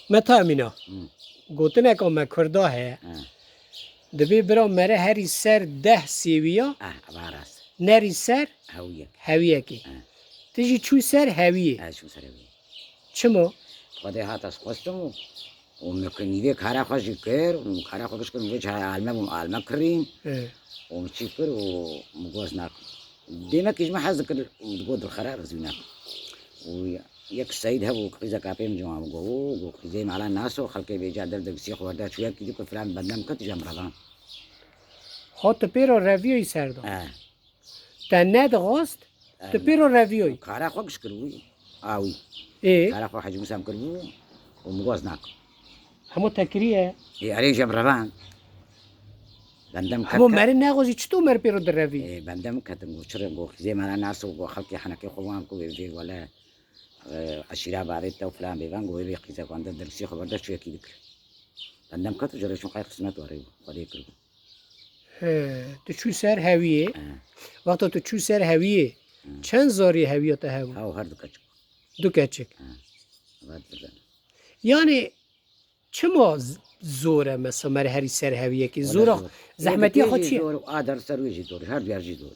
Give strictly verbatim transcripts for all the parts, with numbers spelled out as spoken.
Meta Emîna, Hı. gotineka me Kurda heye. Hı. Dibê bira mere herî ser deh sêwiya, Ah, eva rast. nerî ser Hewiyek. hewiyekê. Hı. Tu jî çû ser hewiyê. Ez çûm ser hewiyê. Çima? Xwedê hat ez xwestim û, û min nîvê kara xwe jî kir û kara xwe giş kir, min vê çi alme bûm, alme kirîn. Hı. Û min çî kir û min goz nakim. Dêmekî ji min hez dikir û digot dilxera ez wî nakim. Û yek seyîd hebû, qîzeka pê min ciwan bû, got, got, qîzê mala naso, xelkê bêca der digisî xwe werda çûyekî dikir filan bendem ket û jem revan. Xwe tu pê re reviyayî ser da. Eh. Te nedixwast, tu Eh. pê re reviyayî. Kara xwe giş kiribû. A wî. Ê? Kara xwe Hecî Musa kiribû û min goz nakim. Hemû te kiriye? Ê, erê jem revan. Bendem Hemû ket, ket. meri nexwazî çito mer pê re direvî? Ê, bendem ketin, got, çi re, got, qîzê mala naso, got, xelkê henekê xwe wan ku wê, vê wele, e, eşîra bavê te û filan bêvan, got, wê bê qîzek wan der digisî xwe werda çûyekî dikir. Bendem ket û ji re çûn qey qismet warê bû, Xwedê kir bû. He, tu çû ser hewiyê. He. Wexta tu çû ser hewiyê, He. çend zarî hewiya te hebû? Hew her du keçik. Du keçik. He. Eva dibirdan. Yani çima z-, zor e mesela mere herî ser hewiyekê? Wele Zora zor. zehmetiya Ê, xwe dibê çi ye? Zor, a der ser wê jî zor, her du yer jî zor.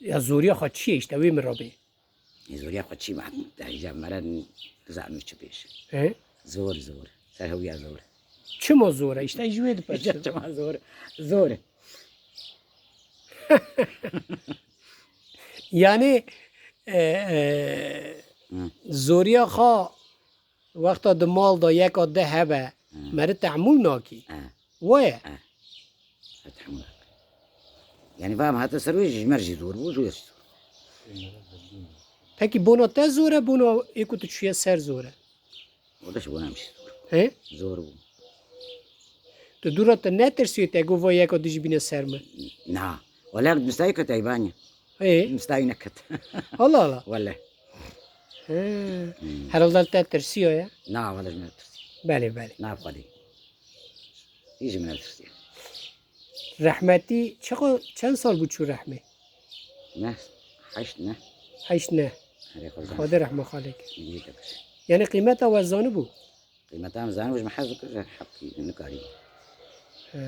Ya zoriya xwe çi ye işte wê min re bê? Ê, zoriya xwe çi ma? Hêja mere nizanim çi bêj. He? Zor, zor. Ser hewiya zor. Çima zor e? İşte ji wê dipirsim. Çima zor? Zor. Yani, e, e, Hı. zoriya xwe wexta di mal de yeka di hebe, Hı. meri tehmûl nakî. Hı. Wê? Hı. Tehmûl. Yani va em hate ser wê ji mer jî zor bû, ji wê jî zor. Pekî bona te zor e, bona ê ku tu çûye ser zor e? O da ji bona em jî zor. He? Zor bû. Tu dûra te netirsiye te got va yeka dijî bîne ser min? Na. Wala mistayî ket eybanî. Ê? Mistayî neket. Allah Allah. Wele. He. Hmm. Herhalde te tirsiye ya? Na, wala ji min tirsiye. Belê, belê. Na, xwedî. Hî ji min tirsiye. Rehmetî çiqo, çend sal bû çû rehmê? Neh, heşt neh. Heşt neh. Herê xwe zan. Xwedê rehma xalê kir. Yê te kir. Yani qîmeta we zanibû? Qîmeta em zanibû, ji min hez dikir, heqî nikarî. He.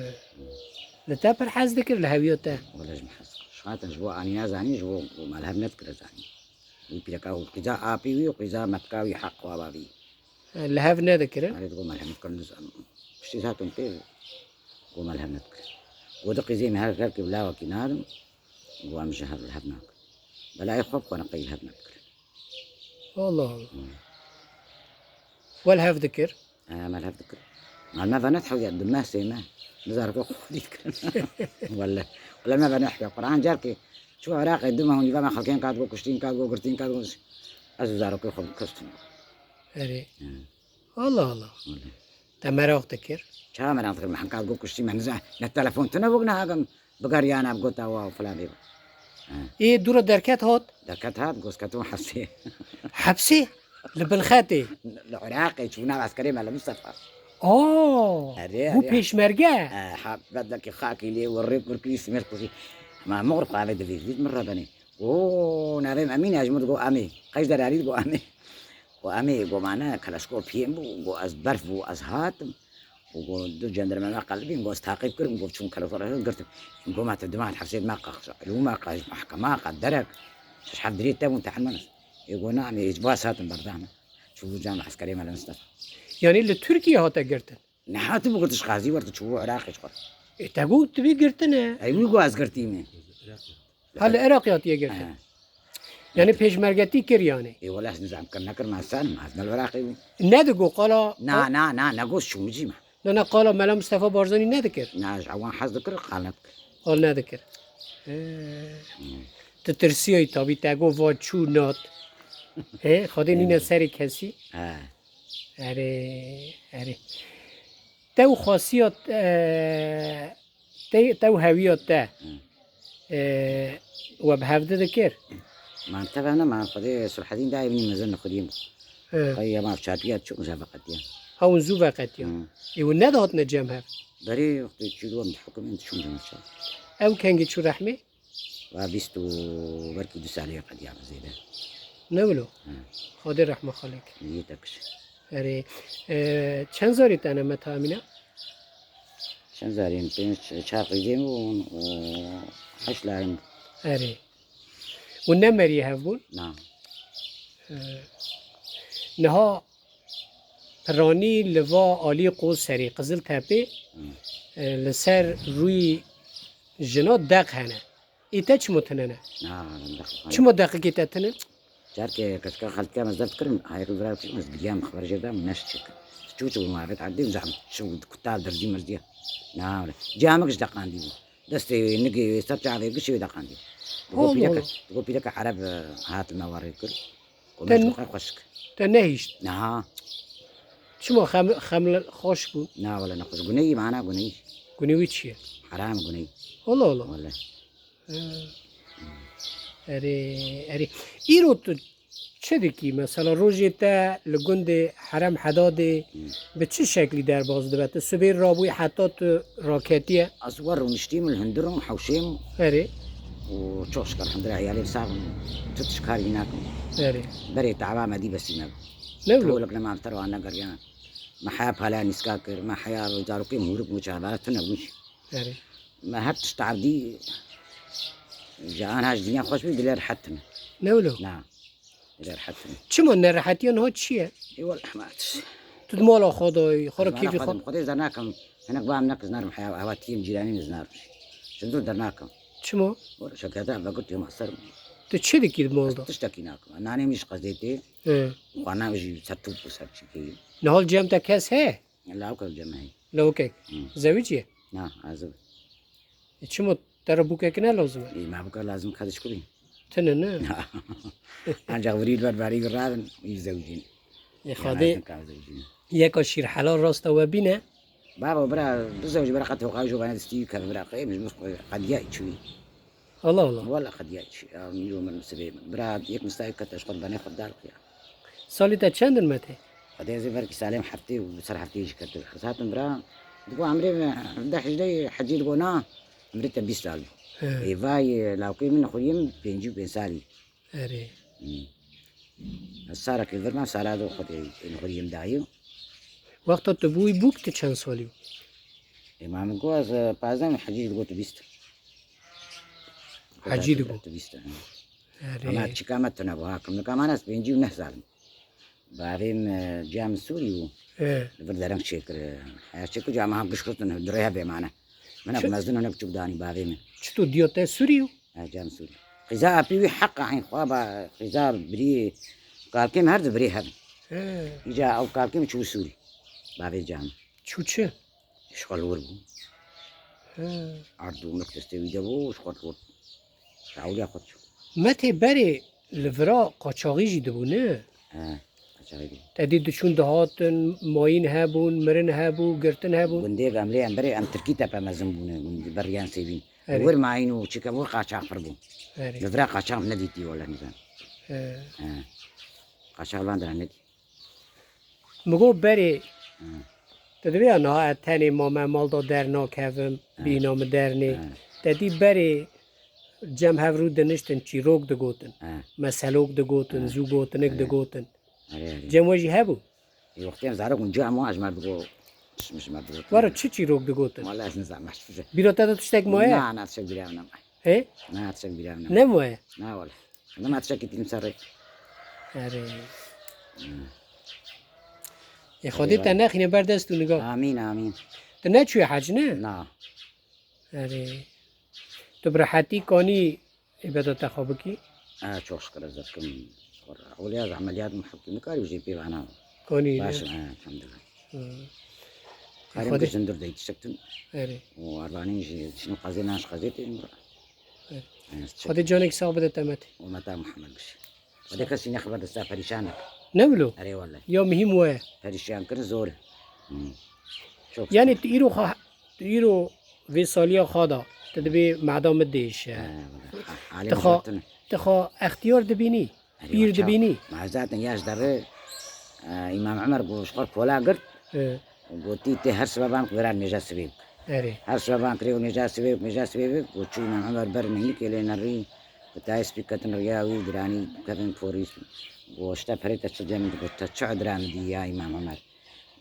Li te pir hez dikir, li hewiya te? Wele ji min hez dikir. Ji xatir ji bo anî nezanî, ji bo malhev nedikir ez zanî. Wî pîreka û qîza apî wî û qîza metka wî heq xwe ava vî. Li hev nedikirin? Erê, digo malhev nedikirin, diz-, em piştî hatin pê, go malhev nedikirin. Go di qîzê min her, her ki bila wekî nadim, go em ji hev, li hev nakin. Belayê xwe bi xwe ne qey li hev nedikirin. Allah Allah. Hmm. Wel hev dikir? He, me li hev dikir. Mal me venet hewya, di me sê me. Nizar ku xwedî dikirin. Welle. Welle me venet hewya. Quran car ki, çû Iraqê dima hûn îva me xelkên kat go kuştîn kat go girtîn kat go. Ez zarokê xwe kestim. Erê. He. Allah Allah. Welle. Te meraq dikir? Ça meraq dikir? Me hemka go kuştî me niza. Ne telefon tune bûk ne hagim. Bigeriyana bi gota wa û filan bê. Ha. Ê dûra derket hat? Derket hat, gos ketin hepsê. Hepsê? Li Bilxetê? Li Iraqê çûna eskerê me li Mistefa. Oo, Erê, bû erê. pêşmerge? E, ha, bedlekî xakî lê û rê kurkî simêr kuzî. Ma mor xwe eve divî, vît min re benê. O, navê min Emîn e, ji min digo Emê. Qeş derarî digo Emê. Go Emê, go mane, keleşko piyên bû, go ez berf bû, ez hatim. Û got, du cenderme me qelibîn, got, ez taqîb kirim, got, çûm kelefor girtim. Got, ma te dima hepsê me qax, elû me qax, mahkema qax, derek, şeş heft dirê te bûn, te helmenis. Ê got, na, em ê îcbas hatin berda me. Çû bû cam eskerê me li Mistefa. Yanî li Tirkiye hate girtin? Ne hatibû girtin, ji qazî wertin, çûbû Iraqê ji xwe. Ê, te got, tu bî girtin e? Ey, wî got, ez girtî me. Ha, li Iraqê hatiye girtin. He. Yani pêşmergetî kir yani. Ê wele ez nizam kir nekir, me sen, ez ne li Iraqê bû. Ne digo qala. Na, na, na, ne got şûmicî me. Na, na, qala Mela Mustafa Barzanî nedikir. Na, ji ewan hez dikir, qal nedikir. Qal nedikir. He. Hmm. Tu tirsiyayî tabî, te got va çû nat. He, Xwedê nîne Hmm. serê kesî. He. Erê, erê. Tew xwasiya, e, te, tew hewiya te, Hı. e, we bi hevdi dikir? Man teve ne, man Xwedê Sulhedîn dayê min mezin li Xwedî bû. Hı. Xwedê ya ma çapiya çûk ji veqetiya. Ha, hûn zû veqetiya. Hı. Ê, hûn nedihatine cem hev? Berê wextê çû dû em dihukimin, diçûn cem hev çav. Ew kengî çû rehmê? Va bîst û belkî du salê qediya zêde. Ne wilo? Hı. Xwedê rehma xalek. Yê te kişe. Erê. E, çend zarê te ne Mete Amîne? Çend zarê min? Pênc, çar qîzê min bûn û heşt layê min bûn. Erê. Û ne meriyê hev bûn? Na. E, niha piranî li va alî Qoserê, Qiziltepê, Hmm. e, li ser rûyî jina deq hene. Ê te çimo tune ne? Na, na, na. Çimo deqikê te tune? Carke keçika xeltîya me zeft kirin, hayek li vir kişim, ez giriyam, xeber jê dam, neş çek. Çû çû ma vet erdî, zam çû kutal derdî merdiya. Na, wele. Ciya me giş deqandî bû. Destê wê, nigê wê, ser çavê gişê wê deqandî. Digo Allah pîreke, Allah. Digo pîreke Ereb, e, hat me warê kir. Te Komşu n-, xwe xweşik. Te nehişt? Niha. Çima xem-, xemle xweş bû? Na, wele ne xweş. Guneyî mana guneyî. Gunê wî çi ye? Heram guneyî. Allah Allah. Wele. Ha. Erê, erê. Îro tu çi dikî? Mesela rojê te li gundê Herem Hedadê Hmm. bi çi şeklî derbas dibe? Tu sibê rabûyî heta tu raketiye? Ez wer rûniştîm li hundir im, hewşêm. Erê. Û çok şükür, elhamdülillah, eyalê sax im. Tu tişkarî nakim. Erê. Berê tava me dî besî me. Ne wilo? Tolek nema ter wan negeriyan. Me heya pala nîska kir, me heya zarokê mûrik mûça hebara tune bûn. Erê. Me her tişt erdî ji an ha ji dinya xweş bî, dilê rehet tune. Ne wilo? Na. Dilê rehet tune. Çima nerehetiya niha çi ye? Ê wele hema tişt. Tu di mala xwe de yî, xwe re kêfî xwe. Xwedê zernakim. Hinek bam nek zinarim heya, hewa tiyim cîranî zinarim. Ji dur dernakim. Çima? Wele şekete vegirtî hema ser. Tu çi dikî di mal de? Tiştekî nakim. Nanê min ji qezê tê. He. Xwana jî ser top û ser çikê. Niha li cem te kes heye? Lawika li cem heye. Lawikek. Hı. Zewicî ye? Na, ez. E, çima te re bûkek ne lazim e? Ê, me bûka lazim ka dişkurî. Tine ne? Ancak virî li ber barî radin, î zewicîn. Ê, Xwedê. Yeka şîr helal rasta we bîne. Baba, bira, bizewicî bira qet hoqa jo bana distî keve bira qey, min qediya çûyî. Allah Allah. Wala qediya çi, ya, mîro min sibê min. Bira, yek mistayê ket eşqor bane xwe dar ya. Salî te çend in Mete? Xwedê ez ê belkî salê min heftê û ser heftê jî ket. Ez hatim bira, digo emrê min hevdeh hejdeh hecî digo na, emrê te bîst sal bû. He. Ê vay, lawkê min xuriyê min pêncî û pênc salî. Erê. Hmm. Ez sarekê vir mam sala do xwedê ên xuriyê min dayî. Wexta tu bûyî bûk tu çend salî bû? Ê, ma min got ez, e, pazdeh min hecî digot tu bîst. Hecî digot. Tu bîst, ha. Erê. Ama çika me tune bû, ha, kimnika man ez pêncî û neh sal im. Bavê min, e, ciya min Sûrî bû. He. Li vir dereng çêkir, e, heya çêkir, ciya me ha giş xistin, dirê hevê mane. Hinek mezin, hinek çûk danî bavê min. Çito diyo te Sûrî yo? Ha, ciya min Sûrî. Qîza apî wî heqa eyn xwe ba, qîza birî, kalkê min her di birî hev. He. Îca ew kalkê min çû Sûrî. Bavê ciya min. Çû çi? Ji xwe li wir bû. He. Erd û mirk destê wî de bû, ji xwe li wir. Ji ewliya xwe çû. Me tê berê li vira qaçaxî jî dibû, ne? He, qaçaxî bû. Te dî diçûn dihatin, mayîn hebûn, mirin hebû, girtin hebû. Gundê em lê em berê em tirkî tepe mezin bûne, gundî beriyan sêvîn. Erê. Wir mayîn û çike wir qaçax pir bû. Erê. Li vira qaçax nedîtî wele nizan. He. He. Qaçax van dira nedî. Mi got berê, Hmm. tu divê ya niha ez tenê mame mal da dernakevim, Hmm. bîna min dernê. Hmm. Te dî berê cem hev rû diniştin, çîrok digotin, Hmm. meselok digotin, Hmm. zû gotinik Hmm. digotin. Erê, erê. Cem we jî hebû? Ê, wextê em zarok bûn, cem wan ji me digot, ji me digot. Were çi çîrok digotin? Wala ez nizam, ez tiştek. Bîra te de tiştek maye? Na, na, tiştek bîra min nemaye. He? Na, tiştek bîra min nemaye. Ne maye? Na, wala. Nema tiştekî tînim ser rê. Erê. Hmm. Ê, Xwedê te nexîne ber dest û niga. Amîn, amîn. Tu neçûyî hec, ne? Na. Erê. Tu bi rehetî kanî îbadeta xwe bikî? Ha, çok şükür ez dikim. Ewliya ez emeliyat min hekîm nikarî jî pê vana. Kanî, baş, ne? Ha, elhamdülillah. Hı. Karîm Xwedê. Kiştin dur dey tişektin. Erê. Û arbanî jî şino qezê nan ji qezê tê. Erê. Xwedê canek sax bide te Mete. Û Mete Muhammed Gişî. Xwedê kesî nexeber desta perîşan neke. Ne wilo? Erê wele. Ya muhîm we ye. Perîşan kirin zor e. Hmm. Çok. Yani tu îro xwe, tu îro vê saliya xwe da, tu dibê mada min dêşe. He, wele. Ha, alê Tu xwe, tu tune. Tu xwe extiyar dibînî, Erê pîr wele, dibînî. Ma zaten yaş derê, e, Îmam Ömer got, ji xwe kola girt. He. Gotî, tê her sibeban ku vera nêja sibê bik. Erê. Her sibeban kirê û nêja sibê bik, nêja sibê bik. Got çû Îmam Ömer ber neynikê lê nerî, bi tayê spî ketin riya wî, giranî ketin porî. Go, işte perê te çi cem, go, te çi udra min dî ya Îmam Omer?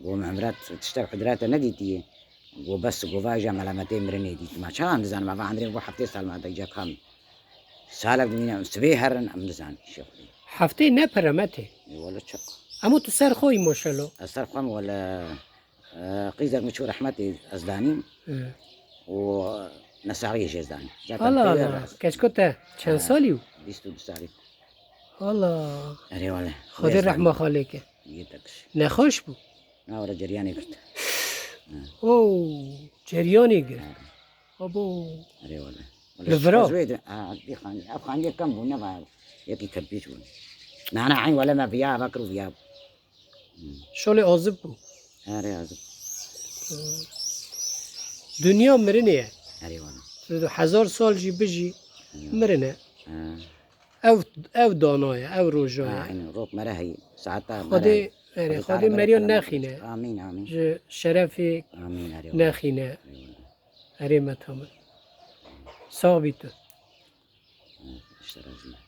Go, min umra t-, tiştek udra te nedîtiye. Go, bes, go, vaja melametê mirinê dît. Ma çawa em dizanim, ava Andrê go heftê sal ma te ca kam? Salek dimîne, em sibê herin, em dizanin, şêxulî. Heftê ne pere me tê. E, wele çok. Emo tu ser xwe yî maşallah. Ez ser xwe me, wele, e, qîzek min çû rehmetê ez danîm. Hı. Û nesaxiyê jê ez danîm. Zaten Allah peyver Allah. Keşko te çend salî û? Bîst û du salî. Allah. Erê wele. Xwedê rehma xalê ke. Yê te kiş. Nexweş bû. Na were ceryanê girt. Oo, ceryanê girt. Abo. Erê wele. Li vira? Ez wê de, ha, bir xanî. Ev xanî yekem bû, ne var. Yekî kerpîç bû. Na, na, eyn wele me viya, ava kir û viya. Şolê azib bû. Erê azib. Dinya mirinê ye. Erê wele. Tu hezar sal jî bijî, mirine. Ha. Ev, ev dana ye, ev roja ye. Ha, eyn, rok mere heyî. Saeta mere heyî. Xwedê, erê, Xwedê Teala meriyan bereket nexîne. Amîn, amîn. Ji şerefê nexîne. Amîn, erê wele. Erê wele. Erê me tamam. Sağ bî tu. İşte razı.